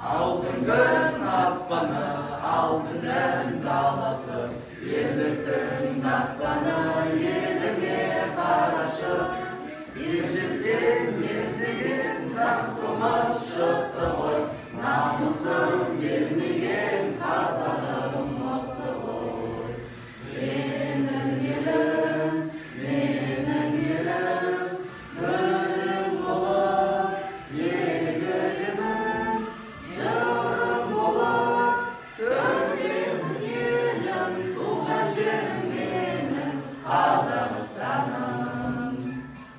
Алтын күн аспаны, алтынның даласы, ерліктің дастаны, еліме қарашы. Ержеткен ертеген даңқымыз шықты ғой, намысын бермеген қазағым мықты ғой. Менің елім, менің елім, гүлім болып егілемін, жырым болып төгілемін, елім, туған жерім менің, Қазақстаным.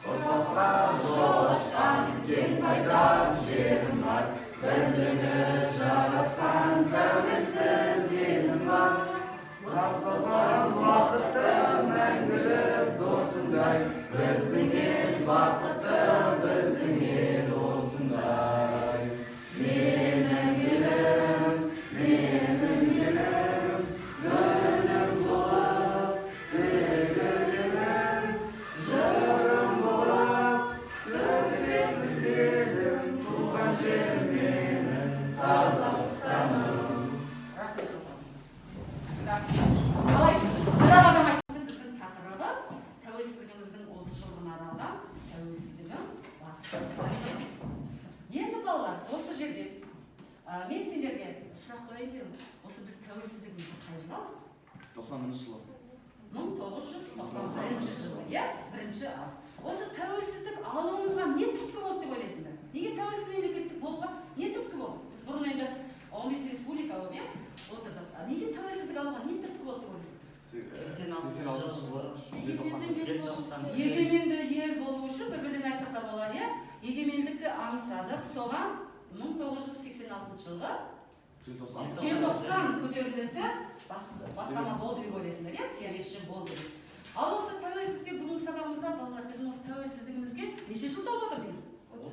Ұрпаққа жол ашқан кең байтақ жерім бар, бірлігі жарасқан тәуелсіз елім бар. Қарсы уақытта мәңгілік досындай, біздің ел бақытты, біздің ел осындай. Менің елім, менің елім, гүлім болып төгілемін, жырым болып төгілемін, елім, туған жерім менің, Қазақстаным. Рахмет. Қалай, бір-ақ адам айтты. Біздің тақырыбы: тәуелсіздігіміздің 30 жылдығына арналған «Тәуелсіздігім – басты байлығым». Енді, балалар, осы жерде мен сендерге сұрақ қояйын дедім. Осы біз тәуелсіздігімізді қай жылы алдық? 91-жылы. 1991 жылы, иә, бірінші ал. Осы тәуелсіздік алуымызға не түрткі болды деп ойлайсыңдар? Неге тәуелсіз мемлекеттік болуға не түрткі болды? Біз бұрын енді 15 республика болып, иә, отырдық. А неге тәуелсіздік алуға не түрткі болды деп ойлайсыңдар? 86 жылы. Желтоқсан. Егеменді ел болу үшін, бір бірден айтсақ та болады, иә, егемендікті аңсадық. Соған 1986 жылғы Желтоқсан. Желтоқсан көтерілісі бастама болды деп ойлайсыңдар, иә, себепші болды деп. Ал осы тәуелсіздікке, бүгінгі сабағымызда, балалар, біздің осы тәуелсіздігімізге неше жыл толып отыр биыл?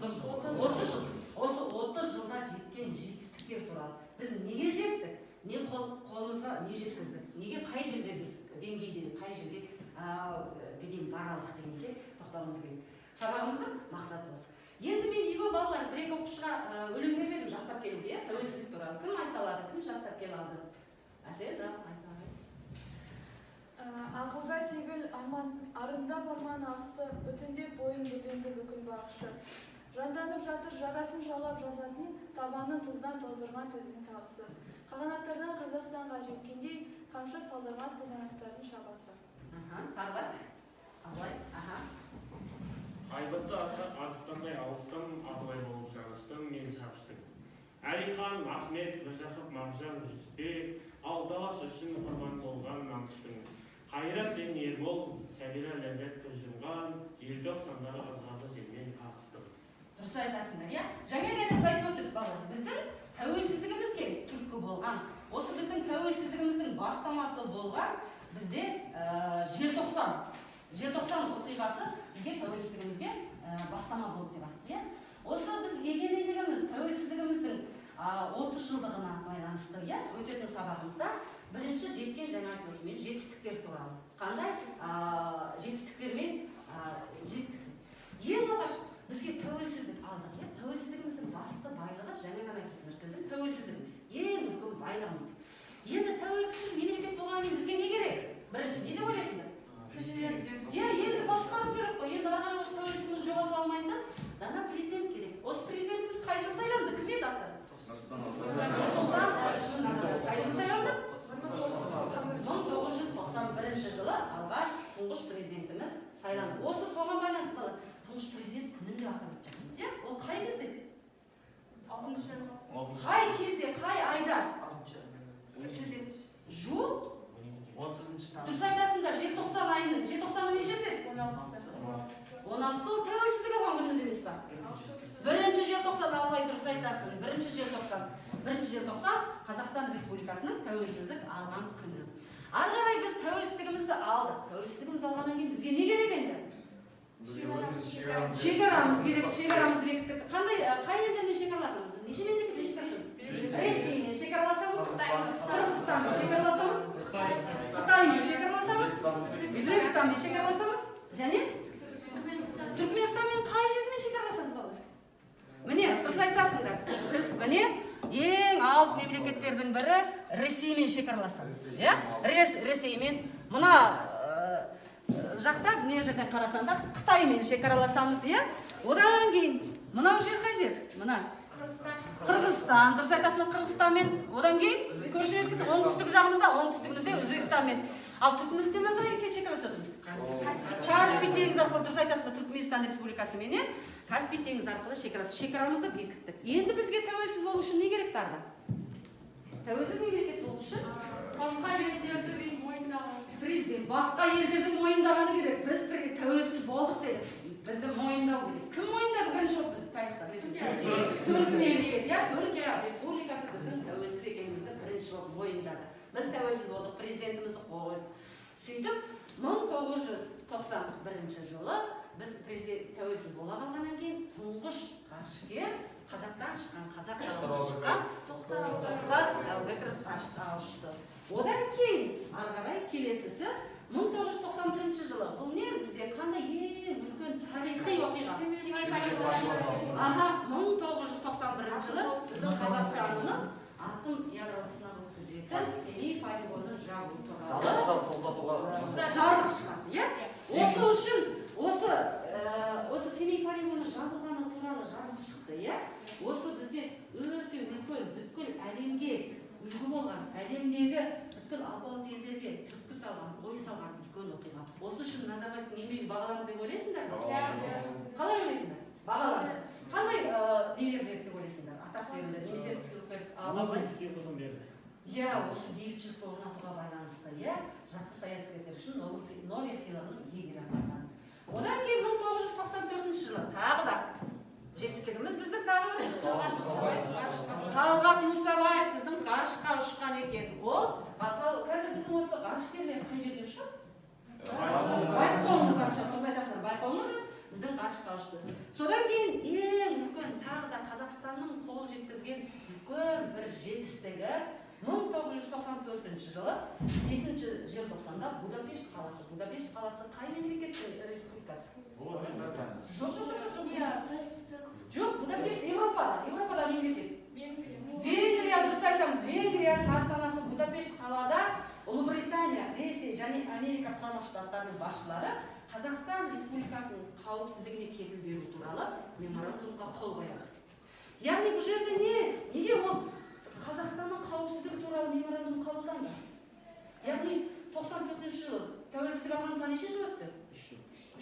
30 жыл. 30 жыл. Осы 30 жылда жеткен жетістіктер туралы, біз неге жеттік, не қолымызға не жеткіздік, неге, қай жерде біз деңгейде, қай жерде дейін бара алдық дегенге тоқталуымыз керек. Сабағымыздың мақсаты осы. Енді мен үйге, балалар, бір екі оқушыға өлеңдер бердім жаттап келуге, иә, тәуелсіздік туралы. Кім айта алады, кім жаттап келе алды? Әсел, да, айта алады. Ақылға тегіл арман, арындап арман ағысы, бүтіндеп бойын гүлденді бүкіл бағышы. Жанданып жатыр жарасын жалап жазатын, табанын тұздан тоздырған түздің тағысы. Қағанаттардан Қазақстанға жеткендей, қамшы салдырмас қызанақтардың шабысы. Аха, тағы да Абылай, аха. Айбынды асқақ арыстандай алыстан, Абылай болып жаныштым мен шапштым. Әлихан, Ахмет, Міржақып, Мағжан, Жүсіпбек, Алты Алаш үшін құрбан болған намыстың. Қайрат пен Ербол, Сәбира, Ләззат көз жұмған желтоқсандағы ызғарлы желмен қағыстым. Дұрыс айтасыңдар, иә. Жаңа ғана біз айтып өттік, балалар, біздің тәуелсіздігімізге түрткі болған, осы біздің тәуелсіздігіміздің бастамасы болған бізде желтоқсан оқиғасы бізге, тәуелсіздігімізге бастама болды деп айттық, иә. Осы біз егемендігіміз, тәуелсіздігіміздің 30 жылдығына байланысты, иә, өтетін сабағымызда бірінші жеткен, жаңа айтып отырмын мен, жетістіктер туралы, қандай жетістіктермен жеттік. Ең алғаш бізге тәуелсіздік алдық, иә. Тәуелсіздігіміздің басты байлығы, жаңа ғана айтып отырмыз, біздің тәуелсіздігіміз ең үлкен байлығымыз деп. Енді тәуелсіз мемлекет болғаннан кейін бізге не керек бірінші, не деп ойлайсыңдар? Иә, енді басқару керек қой. Енді ары қарай осы тәуелсіздігімізді жоғалтып алмайтын дана президент керек. Осы президентіміз қай жылы сайланды? Кім еді аты? Нұрсұлтан Әбішұлы Назарбаев. Қай жылы сайланды? 1991 жылы алғаш тұңғыш президентіміз сайланды. Осы соған байланысты, балалар, Тұңғыш президент күнін де атап өтіп жатырмыз, иә. Ол қай кезде, қай кезде, қай айда? Жоқ. 30-тамыз. Дұрыс айтасыңдар, желтоқсан айының, желтоқсанның нешесі? 16-сы. Ол тәуелсіздік алған күніміз емес па? 1 желтоқсан. Абылай, дұрыс айтасың. 1 желтоқсан. 1 желтоқсан – Қазақстан Республикасының тәуелсіздік алған күні. Ары қарай біз тәуелсіздігімізді алдық. Тәуелсіздігімізді алғаннан кейін бізге не керек енді? Бізге өзіміздің шекарамыз. Шекарамыз керек. Шекарамызды бекіттік. Қандай, қай елдермен шекараласамыз? Біз неше мемлекетпен шекараласамыз? Ресеймен шекараласамыз, Қырғызстанмен шекараласамыз, Қытаймен шекараласамыз, Өзбекстанмен шекараласамыз және Түркменстанмен. Қай жермен шекараласамыз, балалар? Міне, дұрыс айтасыңдар. Біз, міне, ең мемлекеттердің бірі Ресеймен шекараласамыз, иә? Ресеймен. Мына жақта, мына жерден қарасаңдар, Қытаймен шекараласамыз, иә? Одан кейін мынау жер қай жер? Мына Қырғызстан, дұрыс айтасың, Қырғызстанмен. Одан кейін көрші мемлекет оңтүстік жағымызда, оңтүстігімізде Өзбекстанмен. Ал Түркменстанмен қалай екен шекараласамыз? Каспий теңізі арқылы, дұрыс айтасың, Түркменстан Республикасымен, иә? Каспий теңізі арқылы шекарамызды бекіттік. Енді бізге тәуелсіз болу үшін не керек тағы? Тәуелсіз мемлекет болу үшін басқа елдердің мойындағаны. Президент басқа елдердің мойындағаны керек. Біз тәуелсіз болдық дедік. Бізді мойындау керек. Кім мойындады бірінші болып бізді тарихта? Түрік мемлекет, иә, Түркия Республикасы біздің тәуелсіз екенімізді бірінші болып мойындады. Біз тәуелсіз болдық, президентімізді қойдық. Сөйтіп 1991 жылы біз президент тәуелсіз бола қалғаннан кейін тұңғыш ғарышкер қазақтан шыққан, қазақ даласынан шыққан Тоқтар Әубәкіров ғарышқа ұшты. Одан кейін ары қарай келесісі 1991 жылы. Бұл не бізде қандай ең үлкен тарихи оқиға? Аха, 1991 жылы біздің Қазақстанымыз атом ядролық сынақ өткізетін Семей полигонын жабу туралы жарлық шығады, иә? Осы үшін осы Семей полигоны жабылғаны туралы жарлық шықты, иә? Осы бізде өте үлкен, бүткіл әлемге үлгі болған, әлемдегі бүткіл алпауыт елдерге түрткі салған, ой салған үлкен оқиға. Осы үшін Назарбаевтың еңбегі бағаланды деп ойлайсыңдар ма? Қалай ойлайсыңдар? Бағаланды. Қандай нелер берді деп ойлайсыңдар? Атақ берілді, немесе сыйлық берді? Нобель сыйлығын берді. Иә, осы бейбітшілікті орнатуға байланысты, иә, жақсы саясаткерлер үшін Нобель сыйлығының иегері атанған. Одан кейін 1994 жылы тағы да жетістігіміз біздің тағы бір Талғат Мұсабаев біздің ғарышқа ұшқан екен. Ол қазір біздің осы ғарышкерлер қай жерде ұшады? Байқоңырда ұшады. Дұрыс айтасыздар, Байқоңырда біздің ғарышқа ұшты. Содан кейін ең үлкен тағы да Қазақстанның қол жеткізген үлкен бір жетістігі 1994 жылы 5 желтоқсанда Будапешт қаласы. Будапешт қаласы қай мемлекеттің республикасы? Жоқ, жоқ, жоқ, жоқ. Жоқ, Будапешт Европада, Европада мемлекет. Венгрия, дұрыс айтамыз. Венгрияның астанасы Будапешт қалада Ұлыбритания, Ресей және Америка Құрама Штаттарының басшылары Қазақстан Республикасының қауіпсіздігіне кепіл беру туралы меморандумға қол қояды. Яғни бұл жерде неге ол Қазақстанның қауіпсіздігі туралы меморандум қабылданды? Яғни 94 жылы тәуелсіздік алғанымызға неше жыл өтті?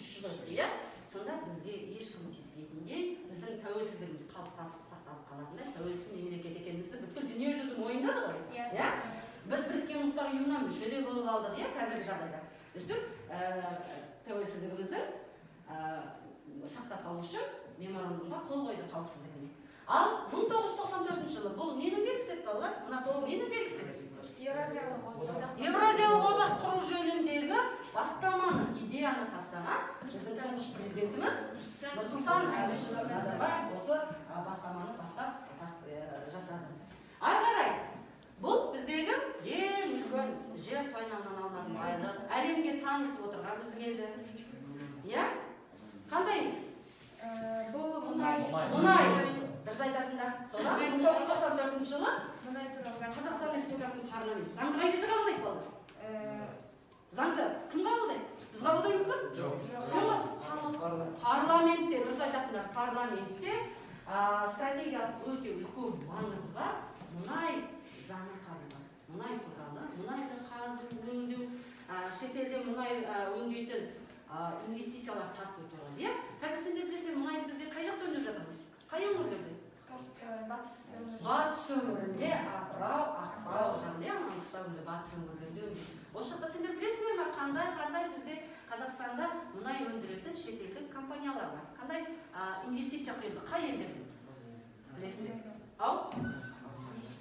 3 жыл өтті, иә? Сонда бізге ешкім тиіспейтіндей, біздің тәуелсіздігіміз қалыптасып сақталып қалатындай тәуелсіз мемлекет екенімізді бүткіл дүние жүзі мойындады ғой, иә? Біз Біріккен Ұлттар Ұйымына мүше де болып алдық, иә, қазіргі жағдайда. Үстіп тәуелсіздігімізді сақтап қалу үшін меморандумға қол қойды қауіпсіздігіне. Ал 1994 жылы бұл ненің белгісі еді, балалар? Мына бұл ненің белгісі? Еуразиялық одақ құру жөніндегі бастаманы, идеяны тастаған біздің тұңғыш президентіміз Нұрсұлтан Әбішұлы Назарбаев осы бастаманы бастап жасады. Ары қарай бұл біздегі ең үлкен жер қойнауынан алынатын байлық, әлемге танытып отырған біздің елді. Иә? Қандай? Бұл мұнай. Мұнай. Дұрыс айтасыңдар. Содан 1994 жылы Қазақстан Республикасының парламенті заңды қай жерде қабылдайды, балалар? Заңды кім қабылдайды? Біз қабылдаймыз ба? Жоқ. Кім? Парламентте, дұрыс айтасыңдар. Парламентте стратегиялық өте үлкен маңызы бар мұнай заңы қабылданды. Мұнай туралы, мұнайды қазу, өңдеу, шетелде мұнай өңдейтін инвестициялар тарту туралы, иә? Қазір сендер білесіңдер, мұнайды бізде қай жақта өңдеп жатырмыз? Қай өңірлерде? Батыс өңірінде, Атырау, Ақтау жағында, Маңғыстау өңірінде, батыс өңірлерінде өңдейді. Осы жақта сендер білесіңдер ме, қандай бізде Қазақстанда мұнай өндіретін шетелдік компаниялар бар? Қандай инвестиция құйылды? Қай елдерден? Білесіңдер? Ау?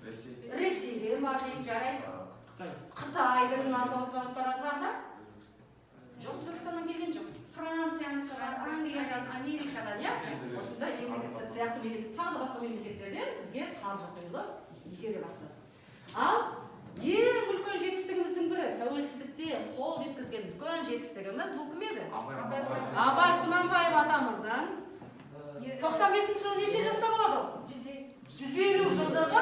Ресей. Ресейден бар дейік, жарайды. Қытай. Қытайдың алпауыт зауыттары тағы да? Жоқ, Өзбекстаннан келген жоқ. Франциянікі бар, Англиядан, Америкадан, иә? Осындай мемлекеттер сияқты мемлекет, тағы да басқа мемлекеттерден бізге қаржы құйылып игере бастады. Ал ең үлкен жетістігіміздің бірі, тәуелсіздікте қол жеткізген үлкен жетістігіміз бұл кім еді? Абай Құнанбаев атамыздан. 95 жылы неше жаста болады ол? 150 жылдығы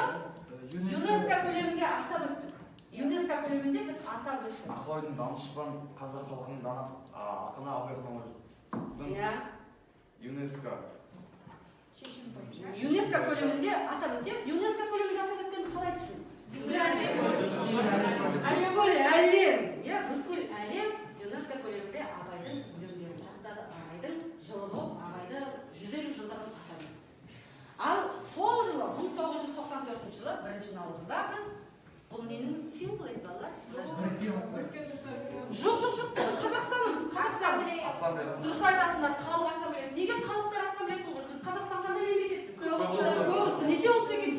ЮНЕСКО көлемінде атап өттік. ЮНЕСКО көлемінде біз атап өттік. Ақыл данышпан қазақ халқының дана ақыны Абай Құнанбаевтың ЮНЕСКО. ЮНЕСКО көлемінде атап өтті. ЮНЕСКО көлемінде атап өткенді қалай түсіндің? Бүкіл әлем, иә, бүкіл әлем ЮНЕСКО көлемінде Абайдың өлеңдерін жаттады, Абайдың жылы болып, Абайды 150 жылдығын атап өтті. Ал сол жылы 1994 жылы 1 наурызда біз, бұл менің символ еді балалар. Жоқ, жоқ, жоқ, Қазақстанымыз, Қазақстан. Дұрыс айтасыңдар, халық ассамблеясы. Неге халықтар ассамблеясы ғой? Біз Қазақстан қандай мемлекетпіз? Көп ұлтты. Неше ұлт мекендейді?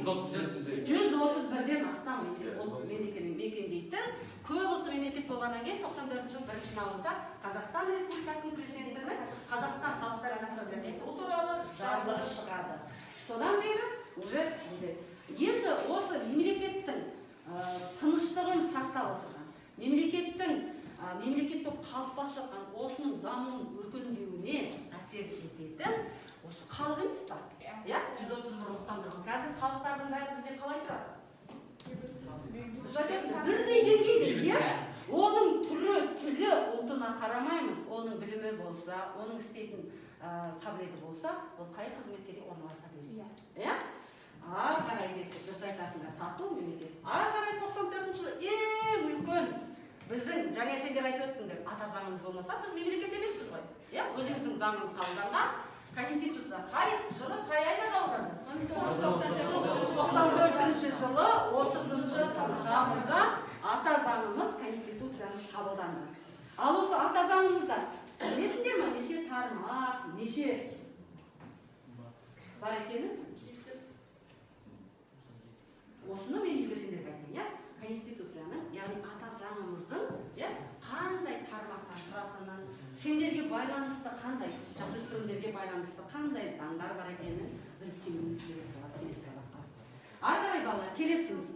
131-ден астам ұлт мекендейтін көп ұлтты мемлекет болғаннан кейін 94 жыл 1 наурызда Қазақстан Республикасының президентінің Қазақстан халықтар ассамблеясы ол туралы жарлығы шығады. Содан бері уже енді осы мемлекеттің тыныштығын сақтап отырған, мемлекеттің мемлекет болып қалыптасып жатқан осының дамуын өркендеуіне әсер ететін осы халық емес па? Иә, 131 ұлттан тұрған. Қазір халықтардың бәрі бізде қалай тұрады? Бірдей деңгейде, иә? Оның түрі, тілі, ұлтына қарамаймыз. Оның білімі болса, оның істейтін қабілеті болса, ол қай қызметке де орналаса береді. Иә? Ары қарай кеттік, дұрыс айтасыңдар, тату мемлекет. Ары қарай 94 жылы ең үлкен біздің, жаңа сендер айтып өттіңдер, ата заңымыз болмаса біз мемлекет емеспіз ғой. Иә, өзіміздің заңымыз қабылданған. Конституция қай жылы, қай айда қабылданды? 94 жылы 30 тамызда ата заңымыз, конституциямыз қабылданды. Ал осы ата заңымызда білесіңдер ме, неше тармақ, неше бар екенін? Осыны мен үйге сендерге айтайын, иә? Конституцияның, яғни ата заңымыздың, иә, қандай тармақтан тұратынын, сендерге байланысты қандай, жасөспірімдерге байланысты қандай заңдар бар екенін біліп келуіміз керек болады келесі сабаққа. Ары қарай балалар, келесіміз.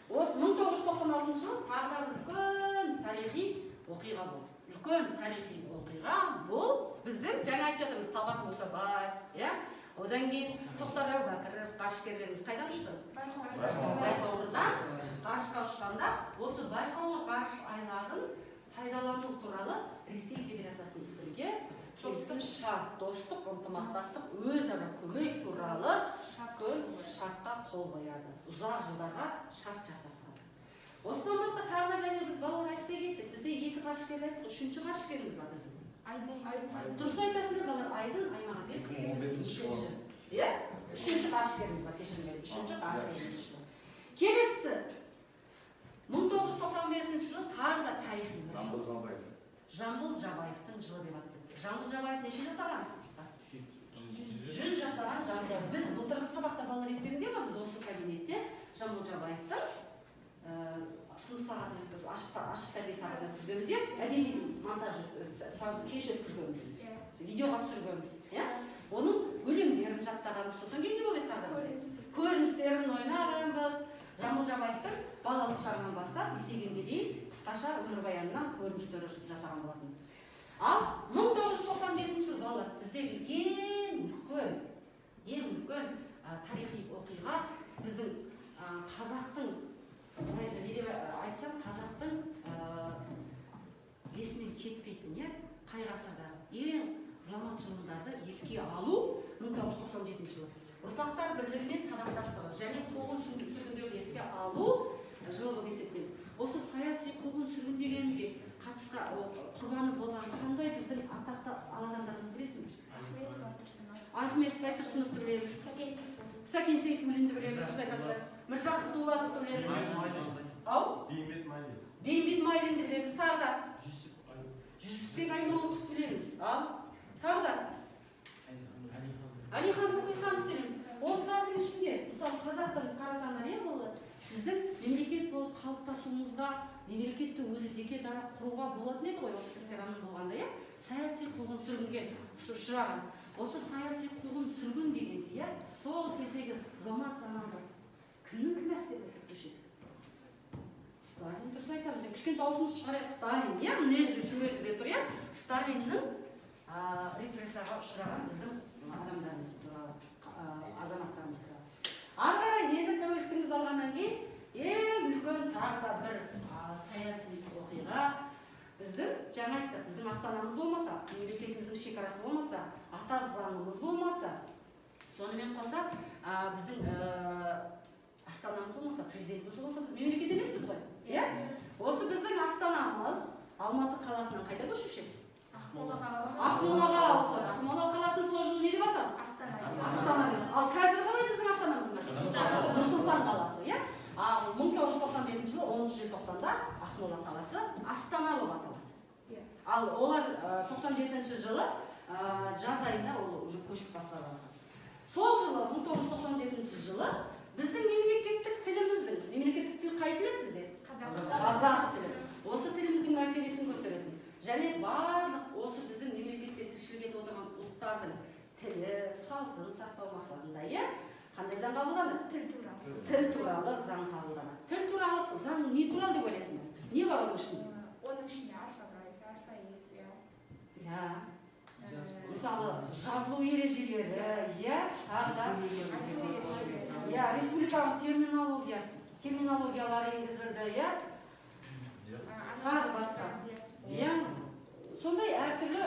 Осы 1996 жылы тағы да үлкен тарихи оқиға болды. Үлкен тарихи оқиға бұл біздің жаңа айтып жатырмыз Талғат Мұсабаев, иә? Одан кейін Тоқтар Әубәкіров ғарышкерлеріміз қайдан ұшты? Байқоңырдан ғарышқа ұшқанда осы Байқоңыр ғарыш айлағын пайдалану туралы Ресей Федерациясымен бірге келісім-шарт, достық, ынтымақтастық, өзара көмек туралы шартқа қол қояды. Ұзақ жылдарға шарт жасасады. Осыдан басқа тағы да және біз балалар айтпай кеттік. Бізде 2 ғарышкер айттық, 3-ші ғарышкеріміз бар біздің. Дұрыс айтасыңдар балалар, Айдын Аймағамбетов 2015 жылы. Иә? 3-ші ғарышкеріміз бар, кешіріңдер. 3-ші ғарышкеріміз. Келесі 1995 жылы тағы да тарихи бір жыл. Жамбыл Жабаевтың жылы деп атты. Жамбыл Жабаев неше жасаған? 100 жасаған Жамбыл. Біз былтырғы сабақта балалар естеріңде ме? Біз осы кабинетте Жамбыл Жабаевтың сынып сағатын өткізіп, ашық тәрбие сағатын өткізгенбіз, иә? Әдеби монтаж кеш өткізгенбіз, видеоға түсіргенбіз, иә? Оның өлеңдерін жаттағанбыз. Сосын кейін не болып еді тағы да бізде? Көріністерін ойнағанбыз. Жамбыл Жабаевтың балалық шағынан бастап есейгенге дейін қысқаша өмірбаянынан көріністері жасаған болатынбыз. Ал 1997 жыл балалар біздегі ең үлкен тарихи оқиға біздің қазақтың, былайша не деп айтсам, қазақтың есінен кетпейтін, иә, қай ғасырда ең зұлмат жылдарды еске алу 1997 жылы. Ұрпақтар бірлігі мен сабақтастығы және қуғын сүргіндеуді еске алу жылы болып есептеледі. Осы саяси қуғын сүргін дегенге қатысқа құрбаны болған қандай біздің атақты адамдарымызды білесіңдер? Ахмет Байтұрсыновты білеміз, Сәкен Сейфуллинді білеміз, дұрыс айтасыздар. Міржақып Дулатовты білеміз. Ау? Бейімбет Майлинді білеміз. Тағы да Жүсіпбек Аймауытовты білеміз. Ал тағы да Әлихан Бөкейхановты білеміз. Осылардың ішінде, мысалы, қазақтың қарасаңдар, иә, болды, біздің мемлекет болып қалыптасуымызға, мемлекетті өзі жеке дара құруға болатын еді ғой, осы кісілер болғанда, иә, саяси қуғын сүргінге ұшыраған. Осы саяси қуғын сүргін дегенде, иә, сол кездегі зұлмат заманда кімнің кінәсі деп есептеуші едік? Сталин, дұрыс айтамыз. Кішкене дауысымызды шығарайық. Сталин, иә, мына жерде суреті де тұр, иә. Сталиннің репрессияға ұшыраған біздің адамдарымыз туралы, азаматтарымыз туралы. Ары қарай енді тәуелсіздігіміз алғаннан кейін Жаңа айттық, біздің астанамыз болмаса, мемлекетіміздің шекарасы болмаса, ата заңымыз болмаса, сонымен қоса біздің астанамыз болмаса, президентіміз болмаса, біз мемлекет емеспіз ғой, иә? Осы біздің астанамыз Алматы қаласынан қайда көшуші еді? Ақмолаға ауысты. Ақмола қаласын сол жылы не деп атады? Астана. Ал қазір қалай біздің астанамыз? Нұр-Сұлтан қаласы, иә? Ал 1997 жылы 10 желтоқсанда Ақмола қаласы Астана болып аталады. Ал олар 97 жылы жаз айында ол уже көшіп басталған. Сол жылы 1997 жылы біздің мемлекеттік тіліміздің, мемлекеттік тіл қай тіл еді бізде? Қазақ тілі. Осы тіліміздің мәртебесін көтеретін және барлық осы біздің мемлекетте тіршілік етіп отырған ұлттардың тілі, салтын сақтау мақсатында, иә? Қандай заң қабылданады? Тіл туралы. Тіл туралы заң қабылданады. Тіл туралы заң не туралы деп ойлайсыңдар? Не бар оның ішінде? Оның ішінде орфография, алфавит, иә. Иә. Мысалы, жазылу ережелері, иә, тағы да иә, республикалық терминологиясы, терминологиялары енгізілді, иә. Тағы басқа. Иә, сондай әртүрлі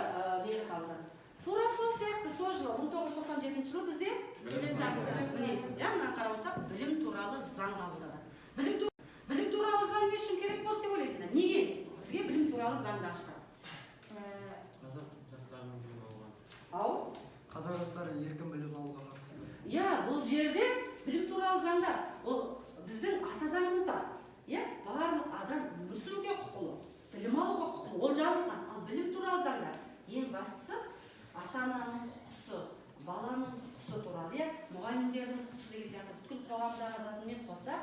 нелер қабылданды. Тура сол сияқты сол жылы 1997 жылы бізде Білім заңы. Міне, иә, мына қарап отырсақ, білім туралы заң қабылданады. Білім туралы заң не үшін керек болды деп ойлайсыңдар? Неге? Бізге білім туралы заңды ашқан. Қазақ жастарының білім алуға. Ау? Қазақ жастары еркін білім алуға хақысы. Иә, бұл жерде білім туралы заңда ол біздің ата заңымызда, иә, барлық адам өмір сүруге құқылы, білім алуға құқылы, ол жазылған. Ал білім туралы заңда ең бастысы ата-ананың құқысы, баланың құқысы туралы, иә, мұғалімдердің құқысы деген сияқты бүткіл қоғамдағы адаммен қоса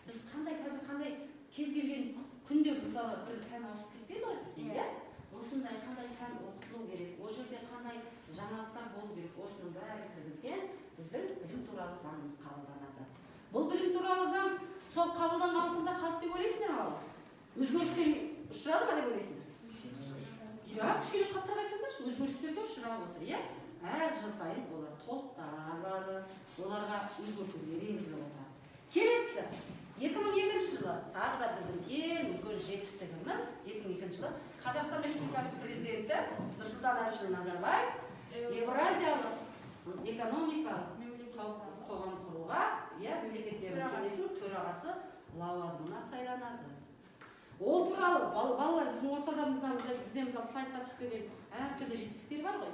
біз қандай қазір қандай кез келген күнде мысалы бір пән ауысып кетпейді ғой бізде, иә? Осындай қандай пән оқытылу керек, ол жерде қандай жаңалықтар болу керек, осының бәрін кіргізген біздің білім туралы заңымыз қабылданады. Бұл білім туралы заң сол қабылданған күнде қалды деп ойлайсыңдар ма? Өзгеріске ұшырады ма деп ойлайсыңдар? Иә, кішкене қаттырақ айтсаңдаршы, өзгерістерге ұшырап отыр, иә? Әр жыл сайын олар толықтырылады, оларға өзгертулер енгізіліп отырады. Келесі 2002 жылы тағы да біздің ең үлкен жетістігіміз 2002 жылы Қазақстан Республикасы президенті Нұрсұлтан Әбішұлы Назарбаев Евразиялық экономикалық қоғам құруға, иә, мемлекеттердің кеңесінің төрағасы лауазымына сайланады. Ол туралы балалар біздің ортадамызда бізде мысалы слайдқа түспеген әртүрлі жетістіктер бар ғой.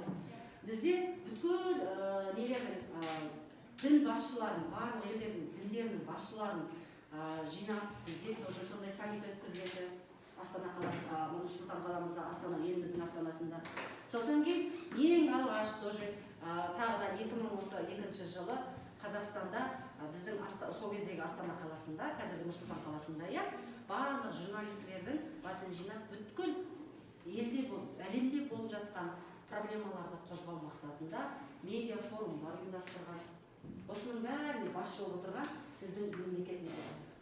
Бізде бүткіл нелердің дін басшыларын, барлық елдердің діндерінің басшыларын жинап, бізде тоже сондай саммит өткізіледі. Астана қаласы, Нұр-Сұлтан қаламызда, Астана еліміздің астанасында. Сосын кейін ең алғаш тоже тағы да 2002 жылы Қазақстанда біздің сол кездегі Астана қаласында, қазіргі Нұр-Сұлтан қаласында, иә, барлық журналистердің басын жинап бүткіл елде болып, әлемде болып жатқан проблемаларды қозғау мақсатында медиа форумдар ұйымдастырған. Осының бәріне басшы болып отырған біздің мемлекетіміз.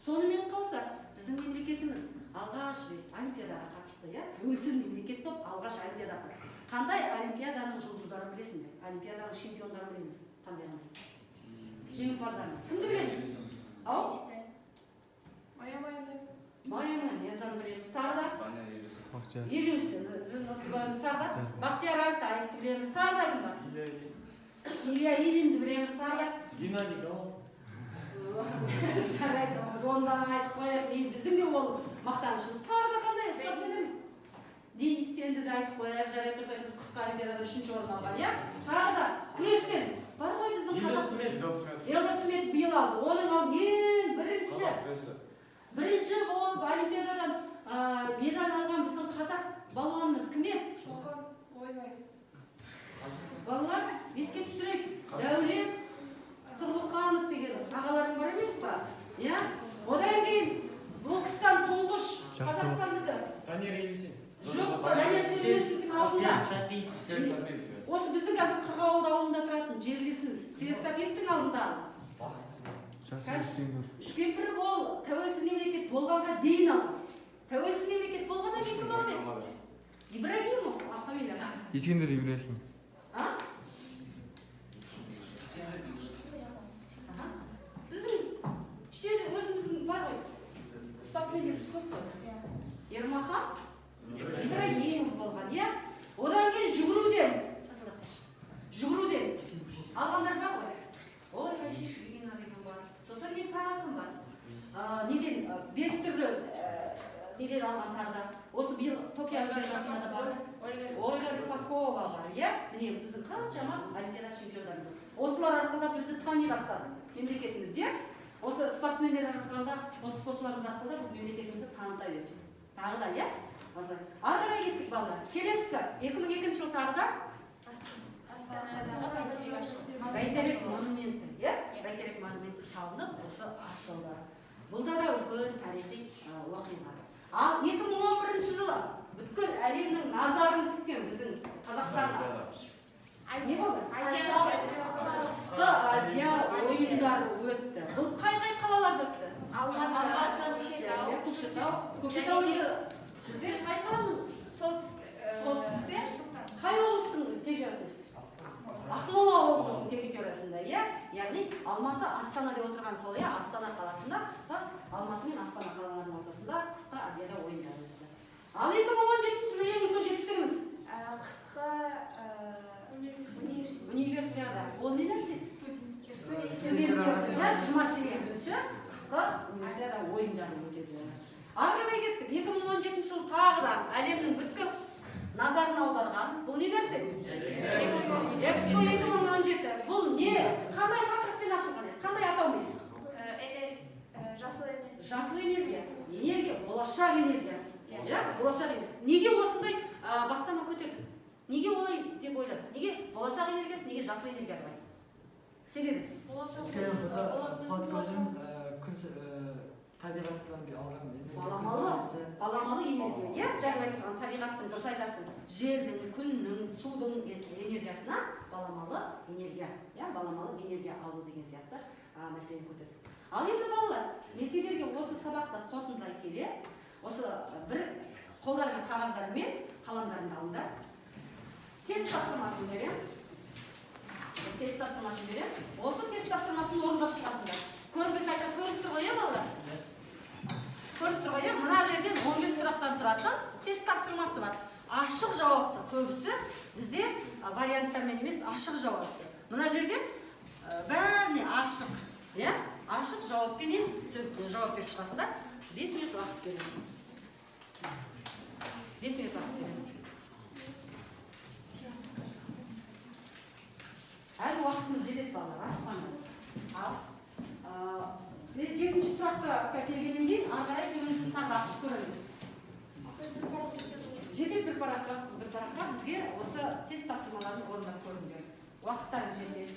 Сонымен қоса біздің мемлекетіміз алғаш рет олимпиадаға қатысты, иә, тәуелсіз мемлекет болып алғаш олимпиадаға қатысты. Қандай олимпиаданың жұлдыздарын білесіңдер? Олимпиаданың чемпиондарын білеміз. Қандай қандай? Жеңімпаздарын. Кімді білеміз? Ау? Майя Майонез. Майя Майонезаны білеміз. Тағы да? Елеусіні білеміз. Тағы да? Бақтияр Артаевты білеміз. Тағы да кім бар? Илья Ильинді білеміз. Тағы да? Геннадий Головкин. Жарайды, ондан айтып қояйық. Біздің де ол мақтанышымыз. Тағы да қандай спортсмен? Денис Тенді де айтып қояйық. Жарайды, дұрыс айтасыз, қысқы олимпиадада 3-ші орын алған, иә? Тағы да күрестен бар ғой біздің Елдос қазақ. Сметов. Елдос Сметов биыл алды. Оның ал ең бірінші болып олимпиададан медаль алған біздің қазақ балуанымыз кім еді? Шоқан ойбай. Балалар, еске түсірейік. Дәулет Тұрлыханов деген ағаларың бар емес па? Иә? Одан кейін бокстан тұңғыш Қазақстандікі. Данияр Елеусін. Жоқ, Данияр Елеусіннің алдында. Сәпиев. Осы біздің қазір Қырғауылды ауылында тұратын жерлесіміз Серік Сәпиевтің алдында. Үшкемпіров ол тәуелсіз мемлекет болғанға дейін алған. Тәуелсіз мемлекет болғаннан кейін кім алды? Ибрагимов фамилиясы. Ескендір Ибрахим. А? Біздің жер өзіміздің бар ғой. Спортсмендеріміз көп қой. Ермахан Ибрагимов болған. медаль алған тағы да. Осы биыл Токио олимпиадасында да барды. Ольга Рыпакова бар, иә? Міне біздің қаншама олимпиада чемпиондарымыз. Осылар арқылы бізді тани бастады мемлекетімізде. Осы спортсмендер арқылы, осы спортшыларымыз арқылы біз мемлекетімізді таныта бердік. Тағы да, иә? Ары қарай кеттік балалар. Келесісі 2002 жыл тағы да Бәйтерек монументі, иә? Бәйтерек монументі салынып, осы ашылды. Бұл да үлкен тарихи оқиға. Ал 2011 жылы бүткіл әлемнің назарын күткен біздің Қазақстанға не болды? Қысқы Азия ойындары өтті. Бұл қай-қай қалаларда өтті? Алматы, Көкшетау. Көкшетау. Көкшетау енді бізде қай қаланың? Солтүстікте. Қай облыстың территориясында? Ақмола облысының территориясында, иә? Яғни Алматы, Астана деп отырған сол, иә? Астана қаласында қысқы Алматы мен Астана қалаларының ортасында қысқы Азияда ойындар өтті. Ал 2017 жылы ең үлкен жетістігіміз? Қысқы универсиада. Ол не нәрсе? Студенттер арасында 28-ші қысқы универсиада ойындары өтеді. Ары қарай кеттік. 2017 жыл тағы да әлемнің бүткіл назарын аударған. Бұл не нәрсе? Экспо 2017. Бұл не? Қандай тақырыппен ашылған? Қандай атаумен? Жасыл энергия. Жасыл энергия. Энергия, болашақ энергиясы. Болашақ энергиясы. Неге осындай бастама көтердік? Неге олай деп ойладық? Неге болашақ энергиясы, неге жасыл энергия деп айттық? Себебі? Өйткені бұда қуат көзін күн табиғаттан алған энергия. Баламалы энергия, иә? Жаңа айтып тұрған табиғаттың, дұрыс айтасың, жердің, күннің, судың энергиясына баламалы энергия, иә, баламалы энергия алу деген сияқты мәселені көтердік. Ал енді балалар, мен сендерге осы сабақты қорытындылай келе, осы бір қолдарыңа қағаздарымен қаламдарыңды алыңдар. Тест тапсырмасын беремін. Тест тапсырмасын беремін. Осы тест тапсырмасын орындап шығасыңдар. Көрінбесе айтады, көрініп тұр ғой, иә, балалар? Көрініп тұр ғой, иә? Мына жерден 15 сұрақтан тұратын тест тапсырмасы бар. Ашық жауапты көбісі бізде варианттармен емес, ашық жауапты. Мына жерде бәріне ашық, иә? Ашық жауаппенен жауап беріп шығасыңдар. 5 минут уақыт беремін. 5 минут уақыт беремін. Әлі уақытымыз жетеді балалар, асықпаңдар. Ал жетінші сұраққа келгеннен кейін ары қарай төменгісін тағы ашып көреміз. Жетеді бір параққа, бір параққа бізге осы тест тапсырмаларын орындап көріңдер. Уақыттарың жетеді.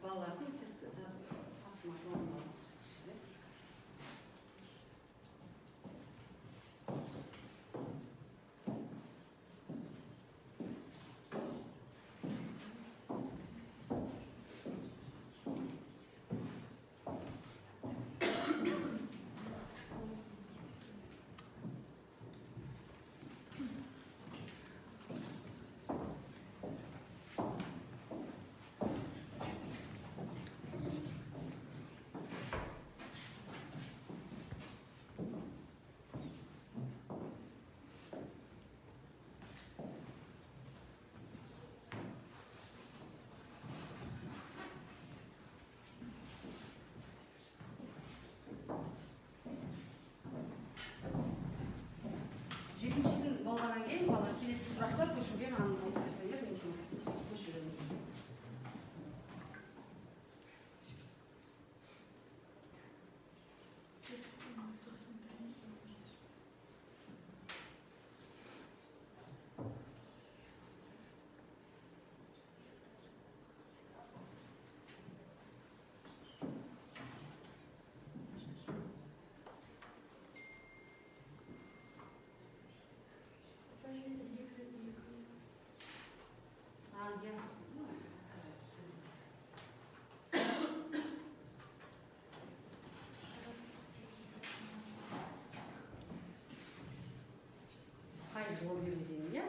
Балалардың тест тапсырмасын орындау. Жетіншісін болғаннан кейін балалар келесі сұрақтар көшуге маған берсеңдер, мен көшіреміз. Қай жол берілген, иә?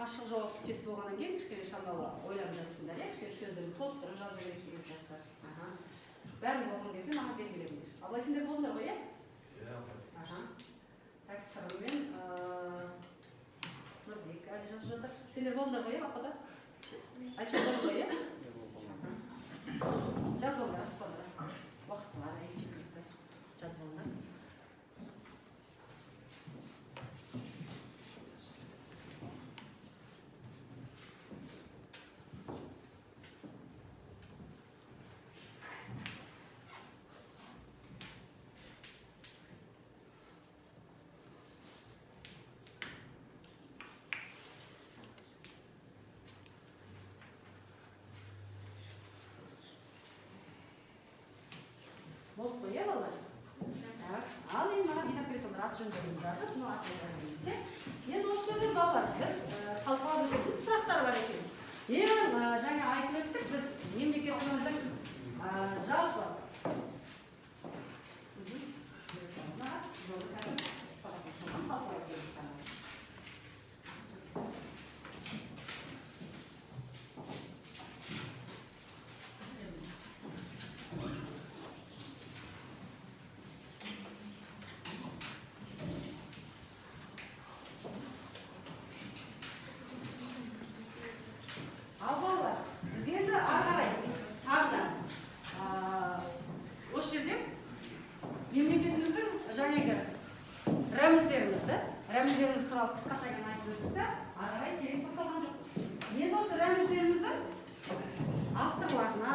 Ашық жауап тест болғаннан кейін кішкене шамалы ойланып жатсыңдар, иә, кішкене сөздерді толықтырып жазу керек деген сияқты. Аха. Бәрін болған кезде маған белгілеңдер. Абылай, сендер болдыңдар ғой, иә? Иә. Аха. Так, Сырыммен Нұрбек әлі жазып жатыр. Сендер болдыңдар ғой, иә, Бақбота? Айша болды ғой, иә? Жазып алыңдар, асықпаңдар, асықпаңдар. Уақыт бар, әлі жеткілікті. Жазып алыңдар. Болды қой, иә, балалар? Так, ал енді маған жинап бере салыңдар, аты жөндерін жазып, мынау аты жөндерін немесе. Енді осы жерде балалар, біз талқылап өтетін сұрақтар бар екен. Ең жаңа айтып өттік, біз мемлекетіміздің жалпы Ал балалар, біз енді ары қарай тағы да осы жерде мемлекетіміздің жаңағы рәміздерімізді, рәміздеріміз туралы қысқаша ғана айтып өттік та, ары қарай терең тоқталған жоқпыз. Енді осы рәміздеріміздің авторларына,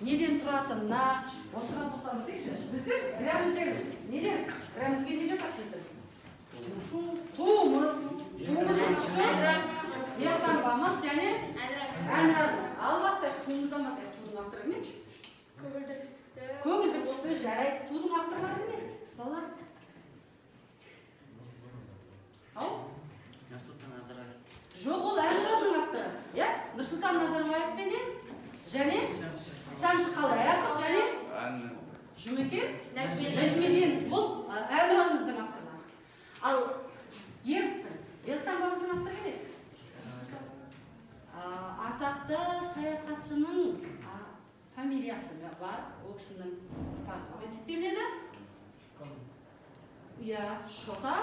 неден тұратынына осыған тоқталып өтейікші. Біздің рәміздеріміз неден? Рәмізге не жатады біздің? Туымыз, туымыздың түсі, елтаңбамыз және әнұранымыз. Ал бастайық, туымыздан бастайық. Тудың авторы кім еді? Көгілдір түсті. Көгілдір түсті, жарайды. Тудың авторлары кім еді, балалар? Ау? Нұрсұлтан Назарбаев. Жоқ, ол әнұранның авторы. Иә? Нұрсұлтан Назарбаев пенен және Шәмші Қалдаяқов және Жұмекен Нәжімеденов. Бұл әнұранымыздың авторлары. Ал гербтің, елтаңбамыздың авторы кім еді? Атақты саяхатшының фамилиясы бар, ол кісінің тағымен есептелінеді. Иә, Шота,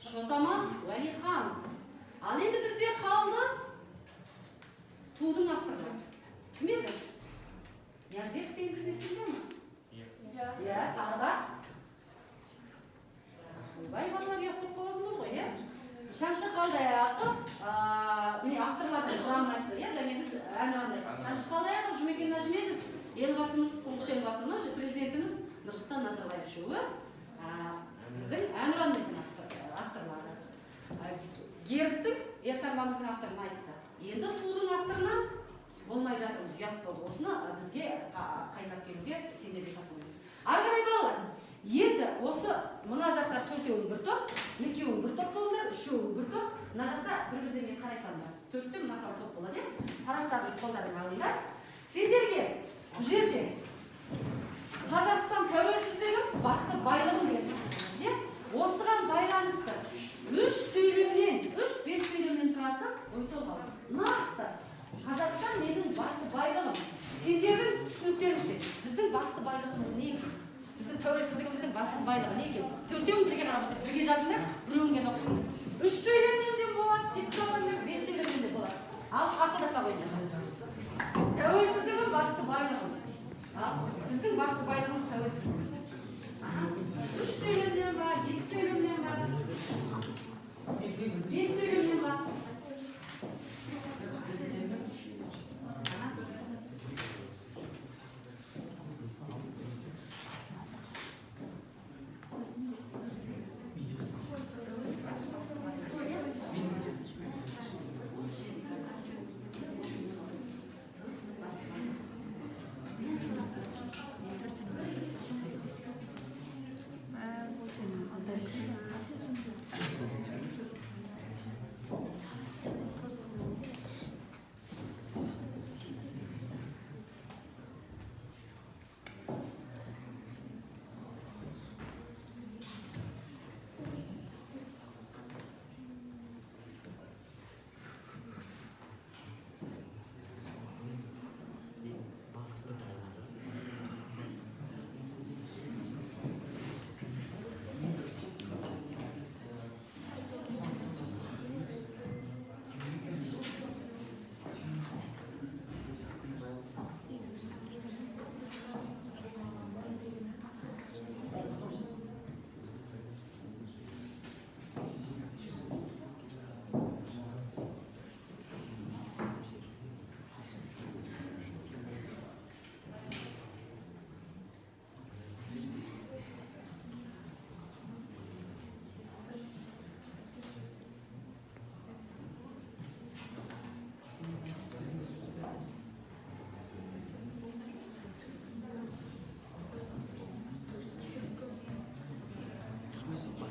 Шотаман Уәлиханов. Ал енді бізде қалды тудың авторлары. Кім еді? Ниязбеков деген кісіні естідіңдер ме? Иә, тағы да. Ойбай, балалар ұят болып қалатын болды ғой, иә? Шәмші Қалдаяқов, міне авторлардың құрамын айтты, иә, және біз әнұранды айттық. Шәмші Қалдаяқов, Жұмекен Нәжімеденов, елбасымыз, тұңғыш елбасымыз, президентіміз Нұрсұлтан Назарбаев үшеуі біздің әнұранымыздың авторлары. Гербтің, елтаңбамыздың авторын айтты. Енді тудың авторына болмай жатырмыз, ұят болды. Осыны бізге қайтарып келуге сендерге тапсырамыз. Ары қарай балалар, енді осы мына жақта төртеуің бір топ, екеуің бір топ болыңдар, үшеуің бір топ, мына жақта бір-бірдеме қарай салыңдар. Төрттен мына сал топ болады, иә? Парақтарды қолдарыңа алыңдар. Сендерге бұл жерде Қазақстан тәуелсіздігі басты байлығым деген тақырып, иә? Осыған байланысты үш сөйлемнен, үш-бес сөйлемнен тұратын ой толғау. Нақты Қазақстан менің басты байлығым. Сендердің түсініктеріңше біздің басты байлығымыз не екен? Біздің тәуелсіздігіміздің басты байлығы не екен? Төртеуін бірге қарап отырып, бірге жазыңдар, біреуін ғана оқысыңдар. Үш сөйлемнен де болады, жеткізе алмаңдар, бес сөйлемнен де болады. Ал ақылдаса қойыңдар. Тәуелсіздігім басты байлығым. Ал біздің басты байлығымыз тәуелсіздік. Үш сөйлемнен бар, екі сөйлемнен бар, бес сөйлемнен бар.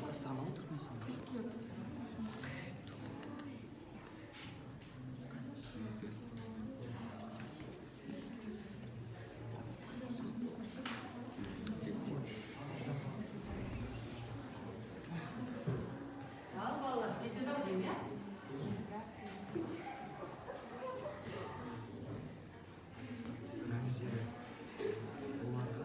Басқа страна ғой, Түркменстан. Ал, балалар, жетеді ау деймін, иә? Рәміздері оларға.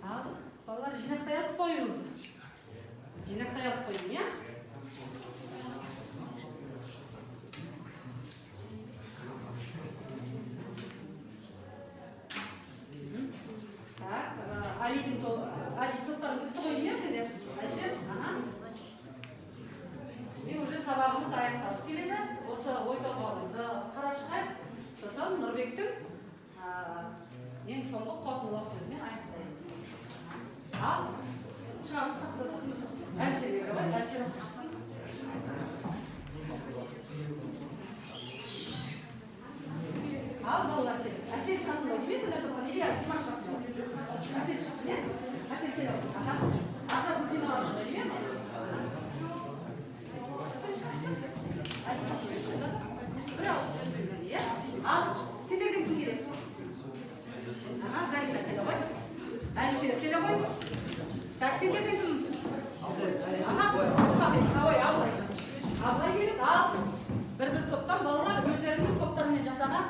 Ал, балалар, жинақтай алып қойыңызды. Жинақтай алып қойдым, иә? Так, Алидің Али топтарың бітті ғой деймін, иә, сендер? Әлішер? Аха. И уже сабағымыз аяқталып келеді. Осы ой толғауымызды қарап шығайық. Сосын Нұрбектің ең соңғы қорытындылау сөзімен аяқтаймыз. Ал, шығамыз тақтасақ. Әлішерге қарай, Әлішер оқып шықсын. Ал, балалар, келді. Әсел шығасың ба? Неме сендер топтан? Или Димаш шығасың ба? Әсел шықсын, иә? Әсел келе ғой. Аха. Ақшатын сен аласың ба, неме? Бір ауыз сөзбен, иә? Ал, сендерден кім келеді? Аха, Зарина келе ғой. Әлішер келе ғой. Так, сендерден кім? Аха, Мұхаммед, ой, Абылай. Абылай келеді. Ал, бір-бір топтан балалар өздерінің топтарымен жасаған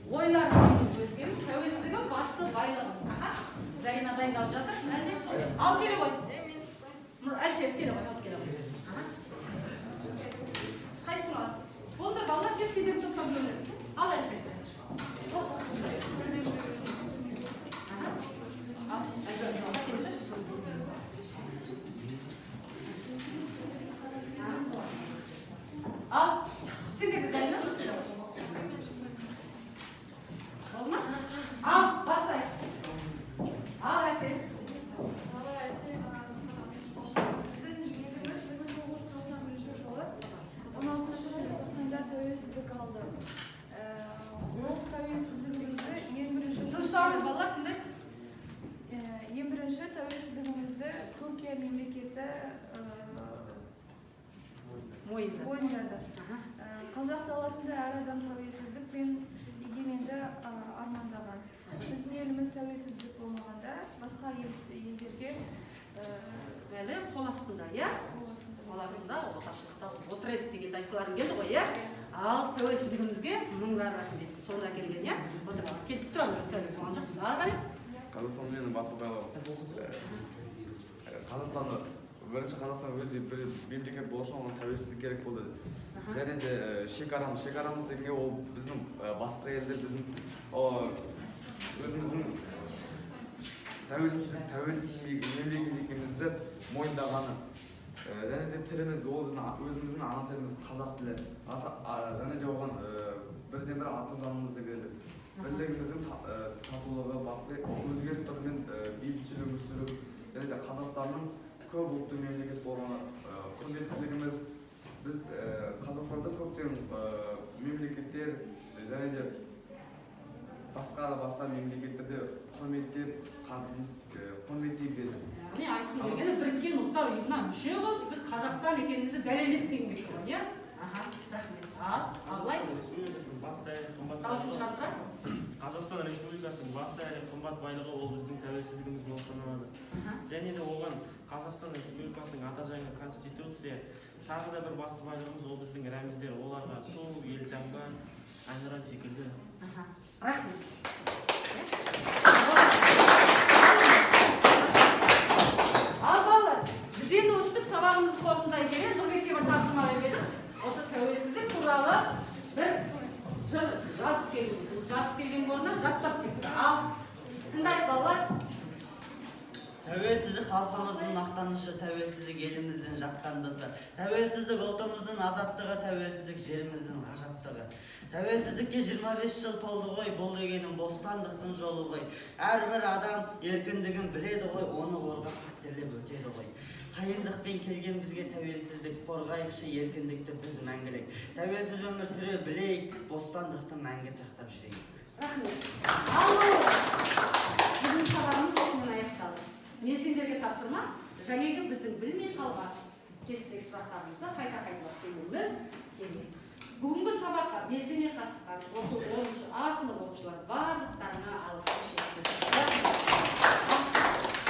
ойларын бөліскен. Тәуелсіздігім басты байлығым. Аха, Зарина дайындалып жатыр. Әлде? Ал, келе ғой. Әлішер келе ғой, ал, келе ғой. Аха. Қайсысын аласың? Болды, балалар, тез сендердің топтан бөлініңіз. Ал, Әлішер. Аха. Ал, Әлішер, алға келесіз. Ал, сендер де, Зарина. Болды ма? Ал, бастайық. Ал, Әсел. Біздің еліміз 1991 жылы 16 желтоқсанда тәуелсіздік алды. Ол тәуелсіздігімізді ең бірінші Тынышталыңыз, балалар, тыңдайық. Ең бірінші тәуелсіздігімізді Түркия мемлекеті Мойындады. мойындады. Аха. Қазақ даласында әр адам тәуелсіздік пен егеменді армандаған. Біздің еліміз тәуелсіздік болмағанда басқа елдерге Әлі қол астында, иә? қол астында. Қол астында, отаршылықта отыр едік дегенді айтқыларың келді ғой, иә? Ал, тәуелсіздігімізге мың бар рахмет. Соны әкелген, иә? Отыр, бала. Келіп тұрамын, тәуелсіз болған жоқсыз. Ары қарай. Қазақстан менің басты байлығым. Қазақстанды бірінші, Қазақстан өзі бір мемлекет болу үшін оған тәуелсіздік керек болды. Және де шекарамыз дегенге ол біздің басқа елдер біздің өзіміздің тәуелсіз мемлекет екенімізді мойындағаны. Және де тіліміз, ол біздің өзіміздің ана тіліміз қазақ тілі. Және де оған бірден бір ата заңымызды берді. Бірлігіміздің татулығы, басқа өзге ұлттармен бейбітшілік өмір сүру, және де Қазақстанның көп ұлтты мемлекет болғаны, құрметтілігіміз. Біз Қазақстанда көптеген мемлекеттер және де басқа мемлекеттерде құрметтеп, құрметтей біледі. Яғни айтқым келгені, Біріккен Ұлттар Ұйымына мүше болып, біз Қазақстан екенімізді дәлелдедік деген ғой, иә? Аха, рахмет. Ал, Абылай. Республикасының басты әрі қымбат Дауысын байлығы. шығарып тұра. Қазақстан Республикасының басты әрі қымбат байлығы ол біздің тәуелсіздігіміз болып саналады. Және де оған Қазақстан Республикасының ата заңы Конституция, тағы да бір басты байлығымыз ол біздің рәміздер, оларға ту, елтаңба, әнұран секілді. Аха, рахмет. Ал, балалар, біз енді өстіп сабағымызды қорытындылай келе, Нұрбекке бір тапсырма беріп едік. Осы тәуелсіздік туралы бір жыр жазып келу. Жазып келген орнына жаттап кетті. Ал, тыңдайық, балалар. Тәуелсіздік Халқымыздың мақтанышы, тәуелсіздік еліміздің жақтандысы. Тәуелсіздік ұлтымыздың азаттығы, тәуелсіздік жеріміздің ғажаптығы. Тәуелсіздікке 25 жыл толды ғой, бұл дегенің бостандықтың жолы ғой. Әрбір адам еркіндігін біледі ғой, оны қорғап, қастерлеп өтеді ғой. Қиындықпен келген бізге тәуелсіздік, қорғайықшы еркіндікті біз мәңгілік. Тәуелсіз өмір сүре білейік, бостандықты мәңгі сақтап жүрейік. Рахмет. Ал бүгінгі сабағымыз осымен аяқталды. Мен сендерге тапсырма: жаңағы біздің білмей қалған тесттік сұрақтарымызды қайта қайталап келуіміз керек. Бүгінгі сабаққа белсене қатысқан осы 10-А сынып оқушылар, барлықтарыңа алғысым шексіз. Рахмет.